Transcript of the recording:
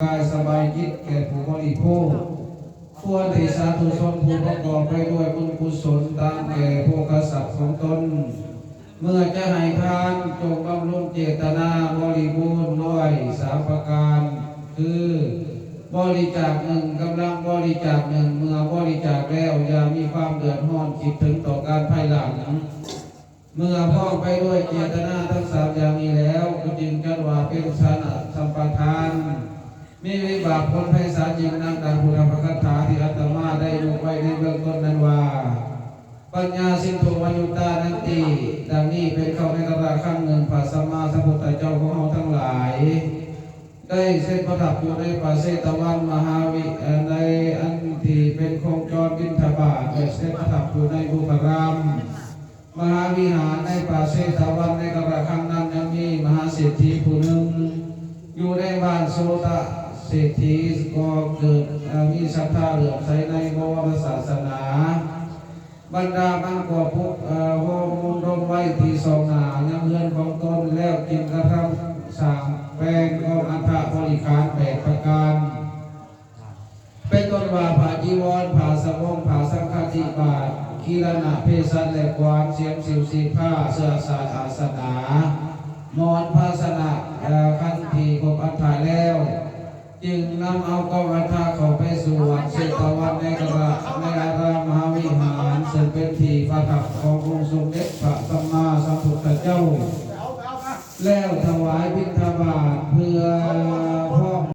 ກາຍສະບາຍຈິດແກ່ຜູ້ບໍລິໂພກ, ຄວນທີ່ສາທຸຊົນຜູ້ປະກອບໄປດ້ວຍບຸນກຸສົນຕາມແກ່ໂພຄະຊັບຂອງຕົນ ເມື່ອຈະໃຫ້ທານ ຈົ່ງບຳລຸງເຈດຕະນາບໍລິບູນດ້ວຍສາມປະການ ຄື ບໍລິຈາກໜຶ່ງ ກຳລັງບໍລິຈາກໜຶ່ງ ເມື່ອບໍລິຈາກແລ້ວ ຢ່າມີຄວາມເດືອດຮ້ອນຄິດເຖິງຕໍ່ການພາຍຫຼັງ. ເມື່ອພ້ອມໄປດ້ວຍເຈດຕະນາທັງສາມຢ່າງນີ້ແລ້ວ ກໍຈຶ່ງຈັດວ່າເປັນສານະສຳປະທານ. ມີວິບາກຜົນໄພສານຍິ່ງນັກ ດັ່ງພຸດທະປະຄາຖາທີ່ອາດຕະມາໄດ້ຍົກໄວ້ໃນເບື້ອງຕົ້ນນັ້ນວ່າ ປັນຍາສິນໂທວະຍຸດຕານັນຕິ ດັ່ງນີ້ເປັນເຂົ້າໃນກາລະຄັ້ງໜຶ່ງ ພະສຳມາສຳພຸດທະເຈົ້າຂອງເຮົາທັງຫຼາຍ ໄດ້ເສັດປະທັບຢູ່ໃນປ່າເຊຕະວັນມະຫາວິ ເອີ ໃນອັນທີ່ເປັນໂຄງຈອນບິນທະບາດ ແລະ ເສັດປະທັບຢູ່ໃນບຸບພະລາມມະຫາວິຫານໃນປ່າເຊຕະວັນ. ໃນກາລະຄັ້ງນັ້ນຍັງມີມະຫາເສດຖີຜູ້ໜຶ່ງ ຢູ່ໃນບ້ານໂສຕະເສດຖີ ກໍເກີດ ເອີ ມີສັດທາເຫຼື້ອມໃສໃນບໍວະມະສາສະໜາ. ບັນດາມັນກໍປຸກ ເອີ ໂຮມມຸງດົມໄວ້ທີ່ຊ່ອງໜ້າຍັງເຮືອນຂອງຕົນ ແລ້ວຈຶ່ງກະທຳສ້າງແປງກອງອັດຖະບໍລິຂານແປດປະການ ເປັນຕົ້ນວ່າ ຜ້າຈີວອນ, ຜ້າສະບົງ, ຜ້າສັງຄະຕິບາດ, ກີລະນະເພສັດ ແລະ ຂວານ, ສຽມ, ສິວ, ສີພາ, ເສື້ອສາດ, ອາສະໜາ, ໝອນ, ພາຊະນະ, ເອີ ຄັນທີ່ຄົບອັດຖະແລ້ວ ຈຶ່ງນຳເອົາກອງອັດຖະເຂົ້າໄປສູ່ວັດເຊຕະວັນໃນກະລະ ໃນອາລາມມະຫາວິຫານ ເຊິ່ງເປັນທີ່ປະທັບຂອງ